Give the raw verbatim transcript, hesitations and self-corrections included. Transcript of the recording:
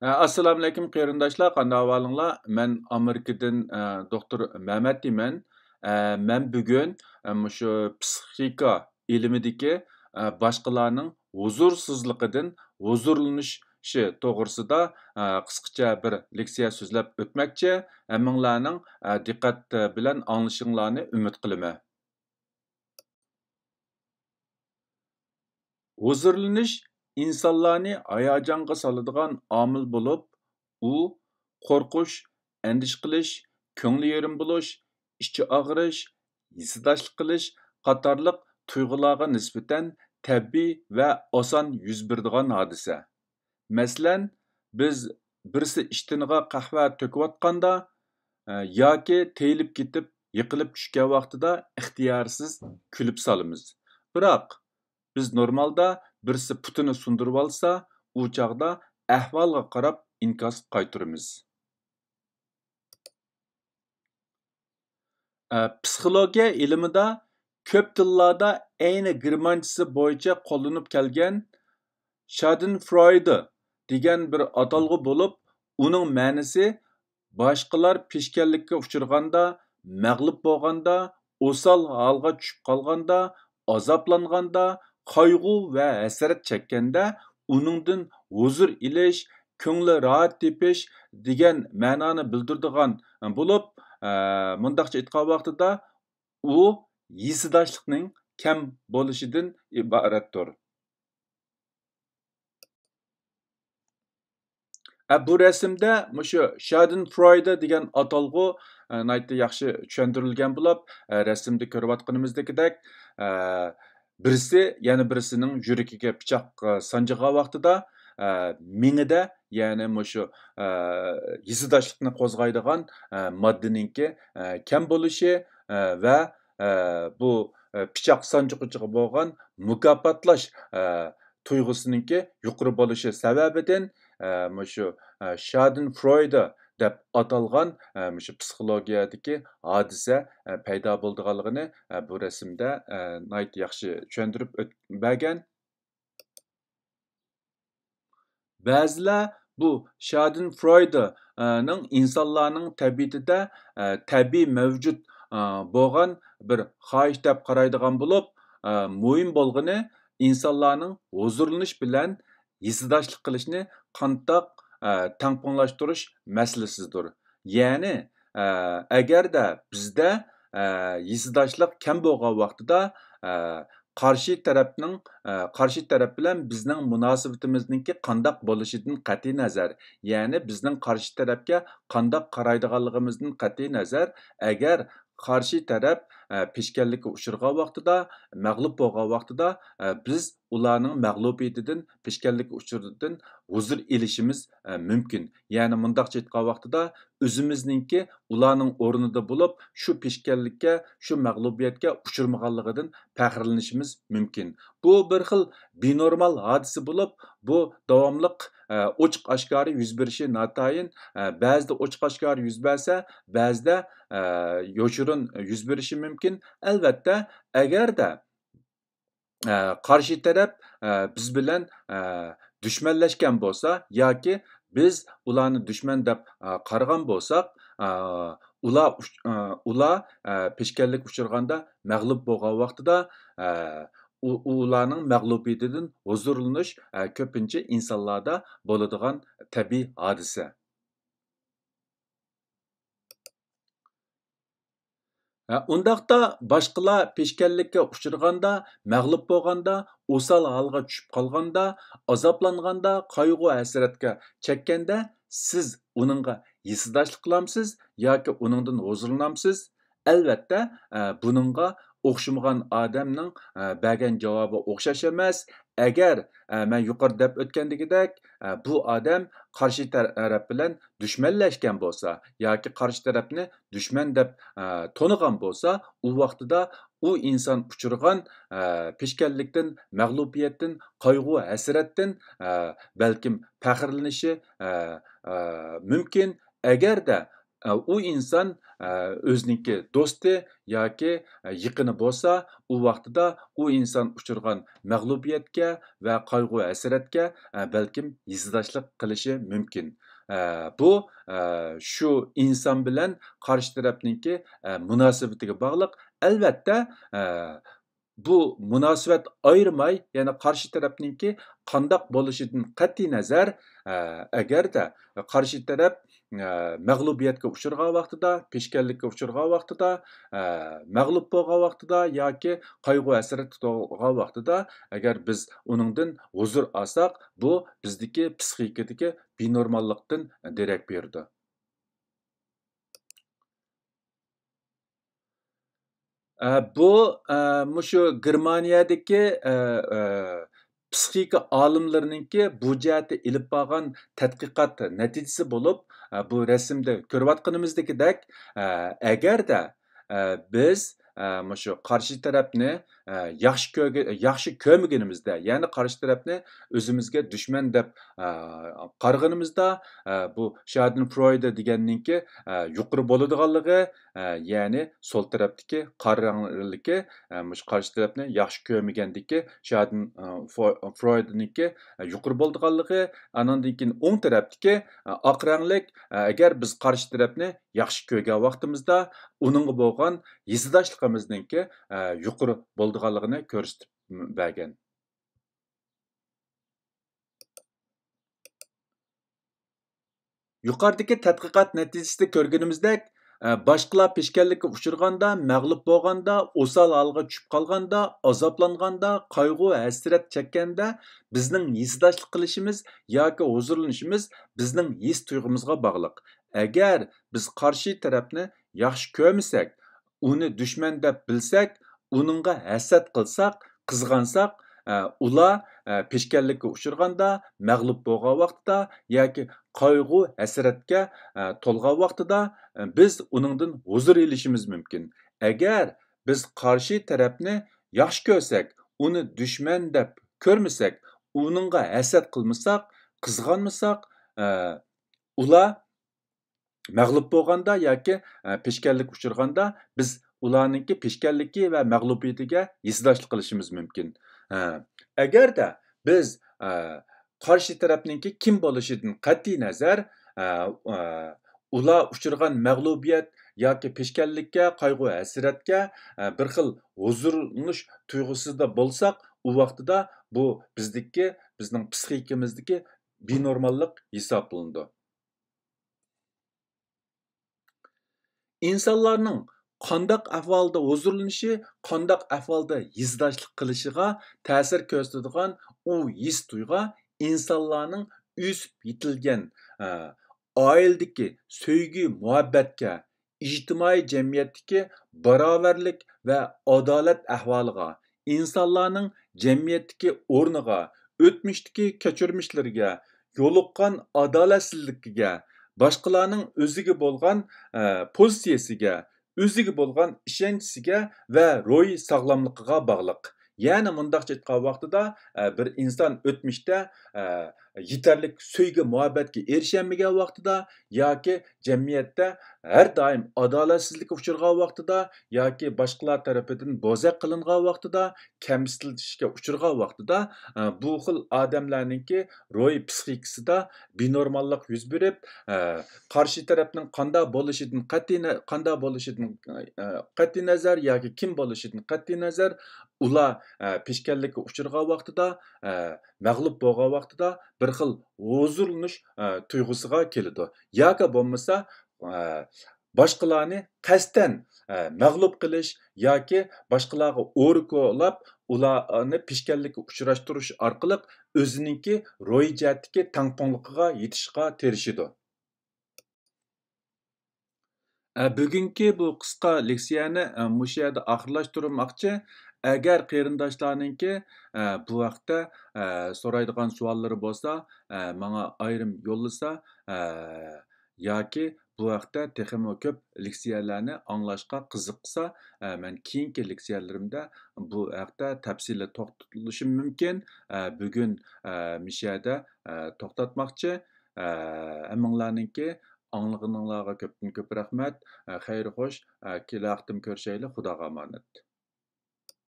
ئە، ئەسسالامۇئەلەيكۇم قېرىنداشلار، قانداق ئەھۋالىڭلار؟ مەن ئامېرىكىدىن، ئە، دوختۇر مەمەت دېيمەن. ئە، مەن بۈگۈن، ئە، مۇشۇ پسىخىكا ئىلمىدىكى، ئە، باشقىلارنىڭ ھۇزۇرسىزلىقىدىن ھۇزۇرلىنىشى توغرىسىدا، ئە، قىسقىچە بىر لېكسىيە سۆزلەپ ئۆتمەكچى. ھەممىڭلارنىڭ، ئە، دىققەت بىلەن ئاڭلىشىڭلارنى ئۈمىد قىلىمەن. ھۇزۇرلىنىش ئىنسانلارنى ھاياجانغا سالىدىغان ئامىل بولۇپ، ئۇ قورقۇش، ئەندىشە قىلىش، كۆڭلى يېرىم بولۇش، ئىچى ئاغرىش، ھېسداشلىق قىلىش قاتارلىق تۇيغۇلارغا نىسبەتەن تەبىئىي ۋە ئاسان يۈز بېرىدىغان ھادىسە. مەسىلەن، بىز بىرسى ئىشتىنىغا قەھۋە تۆكۈۋاتقاندا، ئە، ياكى تېيىلىپ كېتىپ يىقىلىپ چۈشكەن ۋاقتىدا ئىختىيارسىز كۈلۈپ سالىمىز. بىراق، بىز نورمالدا بىرسى پۇتىنى سۇندۇرۇۋالسا، ئۇ چاغدا ئەھۋالغا قاراپ ئىنكاس قايتۇرىمىز. ئە، پسىخولوگىيە ئىلمىدا كۆپ تىللاردا ئەينى گېرمانچىسى بويىچە قوللىنىپ كەلگەن شادېنفرېيدە دېگەن بىر ئاتالغۇ بولۇپ، ئۇنىڭ مەنىسى باشقىلار پېشكەللىككە ئۇچرىغاندا، مەغلۇپ بولغاندا، ئوسال ھالغا چۈشۈپ قالغاندا، ئازابلانغاندا، قايغۇ ۋە ھەسرەت چەككەندە ئۇنىڭدىن ھۇزۇر ئېلىش، كۆڭلى راھەت تېپىش دېگەن مەنانى بىلدۈرىدىغان بولۇپ، ئە، مۇنداقچە ئېيتقان ۋاقتىدا ئۇ ھېسداشلىقنىڭ كەم بولۇشىدىن ئىبارەتتۇر. ئە، بۇ رەسىمدە مۇشۇ شادېنفرېيدە دېگەن ئاتالغۇ، ئە، ناھايىتى ياخشى چۈشەندۈرۈلگەن بولۇپ، ئە، رەسىمدە كۆرۈۋاتقىنىمىزدىكىدەك، ئە، بىرسى يەنە بىرسىنىڭ يۈرىكىگە پىچاق، ئە، سانجىغان ۋاقتىدا، ئە، مېڭىدە، يەنى مۇشۇ، ئە، ھېسداشلىقنى قوزغايدىغان، ئە، ماددىنىڭكى، ئە، كەم بولۇشى، ئە، ۋە، ئە، بۇ، ئە، پىچاق سانجىغۇچىغا بولغان مۇكاپاتلاش، ئە، تۇيغۇسىنىڭكى يۇقىرى بولۇشى سەۋەبىدىن، ئە، مۇشۇ، ئە، شادېنفرېيدە دەپ ئاتالغان، ئە، مۇشۇ پسىخولوگىيەدىكى ھادىسە، ئە، پەيدا بولىدىغانلىقىنى، ئە، بۇ رەسىمدە، ئە، ناھايىتى ياخشى چۈشەندۈرۈپ ئۆت-، بەرگەن. بەزىلەر بۇ شادېنفرېيدە، ئە، نىڭ ئىنسانلارنىڭ تەبىئىتىدە، ئە، تەبىئىي مەۋجۇت، ئە، بولغان بىر خاھىش دەپ قارايدىغان بولۇپ، ئە، مۇھىم بولغىنى ئىنسانلارنىڭ ھۇزۇرلىنىش بىلەن ھېسداشلىق قىلىشنى قانداق، ئە، تەڭپۇڭلاشتۇرۇش مەسىلىسىدۇر. يەنى، ئە، ئەگەردە بىزدە، ئە، ھېسداشلىق كەم بولغان ۋاقتىدا، ئە، قارشى تەرەپنىڭ، ئە، قارشى تەرەپ بىلەن بىزنىڭ مۇناسىۋىتىمىزنىڭكى قانداق بولۇشىدىن قەتئىينەزەر، يەنى بىزنىڭ قارشى تەرەپكە قانداق قارايدىغانلىقىمىزدىن قەتئىينەزەر، ئەگەر قارشى تەرەپ، ئە، پېشكەللىككە ئۇچرىغان ۋاقتىدا، مەغلۇپ بولغان ۋاقتىدا، ئە، بىز ئۇلارنىڭ مەغلۇبىيىتىدىن، پېشكەللىككە ئۇچرىدىن ھۇزۇر ئېلىشىمىز، ئە، مۇمكىن. يەنى مۇنداقچە ئېيتقان ۋاقتىدا، ئۆزىمىزنىڭكى ئۇلارنىڭ ئورنىدا بولۇپ، شۇ پېشكەللىككە، شۇ مەغلۇبىيەتكە ئۇچرىمىغانلىقىدىن پەخىرلىنىشىمىز مۇمكىن. بۇ بىر خىل بىنورمال ھادىسە بولۇپ، بۇ داۋاملىق، ئە، ئوچۇق ئاشكارا يۈز بېرىشى ناتايىن. ئە، بەزىدە ئوچۇق ئاشكارا يۈز بەرسە، بەزىدە، ئە، يوشۇرۇن يۈز بېرىشى مۇمكىن. ئەلۋەتتە، ئەگەردە ئە، قارشى تەرەپ، ئە، بىز بىلەن، ئە، دۈشمەنلەشكەن بولسا ياكى بىز ئۇلارنى دۈشمەن دەپ، ئە، قارىغان بولساق، ئە، ئۇلار ئۇچ-، ئە، ئۇلار، ئە، پېشكەللىككە ئۇچرىغاندا مەغلۇپ بولغان ۋاقتىدا، ئە، ئۇ-، ئۇلارنىڭ مەغلۇبىيىتىدىن ھۇزۇرلىنىش، ئە، كۆپىنچە ئىنسانلاردا بولىدىغان تەبىئىي ھادىسە. ھە، ئۇنداقتا باشقىلار پېشكەللىككە ئۇچرىغاندا، مەغلۇپ بولغاندا، ئوسال ھالغا چۈشۈپ قالغاندا، ئازابلانغاندا، قايغۇ-ھەسرەتكە چەككەندە، سىز ئۇنىڭغا ھېسداشلىق قىلامسىز ياكى ئۇنىڭدىن ھۇزۇرلىنامسىز؟ ئەلۋەتتە، ئە، بۇنىڭغا ئوخشىمىغان ئادەمنىڭ، ئە، بەرگەن جاۋابى ئوخشاش ئەمەس. ئەگەر، ئە، مەن يۇقىرىدا دەپ ئۆتكەندىكىدەك، ئە، بۇ ئادەم قارشى تەرەپ بىلەن دۈشمەنلەشكەن بولسا ياكى قارشى تەرەپنى دۈشمەن دەپ، ئە، تونۇغان بولسا، ئۇ ۋاقتىدا ئۇ ئىنسان ئۇچرىغان، ئە، پېشكەللىكتىن، مەغلۇبىيەتتىن، قايغۇ-ھەسرەتتىن، ئە، بەلكىم پەخىرلىنىشى، ئە، ئە، مۇمكىن. ئەگەردە ئە، ئۇ ئىنسان، ئە، ئۆزىنىڭكى دوستى ياكى، ئە، يېقىنى بولسا، ئۇ ۋاقتىدا ئۇ ئىنسان ئۇچرىغان مەغلۇبىيەتكە ۋە قايغۇ-ھەسرەتكە، ئە، بەلكىم ھېسداشلىق قىلىشى مۇمكىن. ئە، بۇ، ئە، شۇ ئىنسان بىلەن قارشى تەرەپنىڭكى، ئە، مۇناسىۋىتىگە باغلىق. ئەلۋەتتە، ئە، بۇ مۇناسىۋەت ئايرىماي، يەنى قارشى تەرەپنىڭكى قانداق بولۇشىدىن قەتئىينەزەر، ئە، ئەگەردە قارشى تەرەپ، ئە، مەغلۇبىيەتكە ئۇچرىغان ۋاقتىدا، پېشكەللىككە ئۇچرىغان ۋاقتىدا، ئە، مەغلۇپ بولغان ۋاقتىدا ياكى قايغۇ-ھەسرەتكە تولغان ۋاقتىدا، ئەگەر بىز ئۇنىڭدىن ھۇزۇر ئالساق، بۇ بىزدىكى پسىخىكىدىكى بىنورماللىقتىن دېرەك بېرىدۇ. ئە، بۇ، ئە، مۇشۇ گېرمانىيەدىكى، ئە، ئە، پسىخىكا ئالىملىرىنىڭكى بۇ جەھەتتە ئېلىپ بارغان تەتقىقات نەتىجىسى بولۇپ، ئە، بۇ رەسىمدە كۆرۈۋاتقىنىمىزدىكىدەك، ئە، ئەگەردە، ئە، بىز، ئە، مۇشۇ قارشى تەرەپنى، ئە، ياخشى كۆرگە-، ياخشى كۆرمىگىنىمىزدە، يەنى قارشى تەرەپنى ئۆزىمىزگە دۈشمەن دەپ، ئە، قارىغىنىمىزدا، ئە، بۇ شادېنفرېيدە دېگەننىڭكى، ئە، يۇقىرى بولىدىغانلىقى، ئە، يەنى سول تەرەپتىكى قارا رەڭلىكى، ئە، مۇشۇ قارشى تەرەپنى ياخشى كۆرمىگەندىكى شادېن-، ئە، فو-، فرېيدنىڭكى، ئە، يۇقىرى بولىدىغانلىقى، ئانىڭدىن كېيىن ئوڭ تەرەپتىكى، ئە، ئاق رەڭلىك، ئە، ئەگەر بىز قارشى تەرەپنى ياخشى كۆرگەن ۋاقتىمىزدا، ئۇنىڭغا بولغان ھېسداشلىقىمىزنىڭكى، ئە، يۇقىرى بولىدىغانلىقىنى كۆرسىتىپ بەرگەن. يۇقىرىدىكى تەتقىقات نەتىجىسىدە كۆرگىنىمىزدەك، ئە، باشقىلار پېشكەللىككە ئۇچرىغاندا، مەغلۇپ بولغاندا، ئوسال ھالغا چۈشۈپ قالغاندا، ئازابلانغاندا، قايغۇ-ھەسرەت چەككەندە، بىزنىڭ ھېسداشلىق قىلىشىمىز ياكى ھۇزۇرلىنىشىمىز بىزنىڭ ھېس تۇيغۇمىزغا باغلىق. ئەگەر بىز قارشى تەرەپنى ياخشى كۆرمىسەك، ئۇنى دۈشمەن دەپ بىلسەك، ئۇنىڭغا ھەسەت قىلساق، قىزغانساق، ئە، ئۇلار، ئە، پېشكەللىككە ئۇچرىغاندا، مەغلۇپ بولغان ۋاقتىدا ياكى قايغۇ-ھەسرەتكە، ئە، تولغان ۋاقتىدا، ئە، بىز ئۇنىڭدىن ھۇزۇر ئېلىشىمىز مۇمكىن. ئەگەر بىز قارشى تەرەپنى ياخشى كۆرسەك، ئۇنى دۈشمەن دەپ كۆرمىسەك، ئۇنىڭغا ھەسەت قىلمىساق، قىزغانمىساق، ئە، ئۇلار مەغلۇپ بولغاندا ياكى، ئە، پېشكەللىككە ئۇچرىغاندا، بىز ئۇلارنىڭكى پېشكەللىكى ۋە مەغلۇبىيىتىگە ھېسداشلىق قىلىشىمىز مۇمكىن. ئە، ئەگەردە بىز، ئە، قارشى تەرەپنىڭكى كىم بولۇشىدىن قەتئىينەزەر، ئە، ئە، ئۇلار ئۇچرىغان مەغلۇبىيەت ياكى پېشكەللىككە، قايغۇ-ھەسرەتكە، ئە، بىر خىل ھۇزۇرلىنىش تۇيغۇسىدا بولساق، ئۇ ۋاقتىدا بۇ بىزدىكى، بىزنىڭ پسىخىكىمىزدىكى بىنورماللىق ھېسابلىنىدۇ. ئىنسانلارنىڭ قانداق ئەھۋالدا ھۇزۇرلىنىشى، قانداق ئەھۋالدا ھېسداشلىق قىلىشىغا تەسىر كۆرسىتىدىغان ئۇ ھېس تۇيغۇ ئىنسانلارنىڭ ئۆسۈپ يېتىلگەن، ئە، ئائىلىدىكى سۆيگۈ مۇھەببەتكە، ئىجتىمائىي جەمئىيەتتىكى باراۋەرلىك ۋە ئادالەت ئەھۋالىغا، ئىنسانلارنىڭ جەمئىيەتتىكى ئورنىغا، ئۆتمۈشتىكى كەچۈرمىشلىرىگە، يولۇققان ئادالەتسىزلىكىگە، باشقىلارنىڭ ئۆزىگە بولغان، ئە، پوزىتسىيەسىگە، ئۆزىگە بولغان ئىشەنچىسىگە ۋە روھىي ساغلاملىقىغا باغلىق. يەنى مۇنداقچە ئېيتقان ۋاقتىدا، ئە، بىر ئىنسان ئۆتمۈشتە، ئە، يېتەرلىك سۆيگۈ مۇھەببەتكە ئېرىشەلمىگەن ۋاقتىدا ياكى جەمئىيەتتە ھەر دائىم ئادالەتسىزلىككە ئۇچرىغان ۋاقتىدا ياكى باشقىلار تەرىپىدىن بوزەك قىلىنغان ۋاقتىدا، كەمسىتىلىشكە ئۇچرىغان ۋاقتىدا، ئە، بۇ خىل ئادەملەرنىڭكى روھىي پسىخىكىسىدا بىنورماللىق يۈز بېرىپ، ئە، قارشى تەرەپنىڭ قانداق بولۇشىدىن قەتئىي نە-، قانداق بولۇشىدىن، ئە، قەتئىي نەزەر ياكى كىم بولۇشىدىن قەتئىي نەزەر، ئۇلار، ئە، پېشكەللىككە ئۇچرىغان ۋاقتىدا، ئە، مەغلۇپ بولغان ۋاقتىدا بىر خىل ھۇزۇرلىنىش، ئە، تۇيغۇسىغا كېلىدۇ. ياكى بولمىسا، ئە، باشقىلارنى قەستەن، ئە، مەغلۇپ قىلىش ياكى باشقىلارغا ئورا كولاپ، ئۇلارنى پېشكەللىككە ئۇچراشتۇرۇش ئارقىلىق ئۆزىنىڭكى روھىي جەھەتتىكى تەڭپۇڭلۇقىغا يېتىشقا تىرىشىدۇ. ئە، بۈگۈنكى بۇ قىسقا لېكسىيەنى، ئە، مۇشۇ يەردە ئاخىرلاشتۇرماقچى. ئەگەر قېرىنداشلارنىڭكى، ئە، بۇ ھەقتە، ئە، سورايدىغان سوئاللىرى بولسا، ئە، ماڭا ئايرىم يوللىسا، ئە، ياكى بۇ ھەقتە تېخىمۇ كۆپ لېكسىيەلەرنى ئاڭلاشقا قىزىقسا، ئە، مەن كېيىنكى لېكسىيەلىرىمدە بۇ ھەقتە تەپسىلىي توختىلىشىم مۇمكىن. ئە، بۈگۈن، ئە، مۇشۇ يەردە، ئە، توختاتماقچى. ئە، ھەممىڭلارنىڭكى ئاڭلىغىنىڭلارغا كۆپتىن كۆپ رەھمەت. ئە، خەير خوش. ئە، كېلەر قېتىم كۆرۈشەيلى. خۇداغا ئامانەت.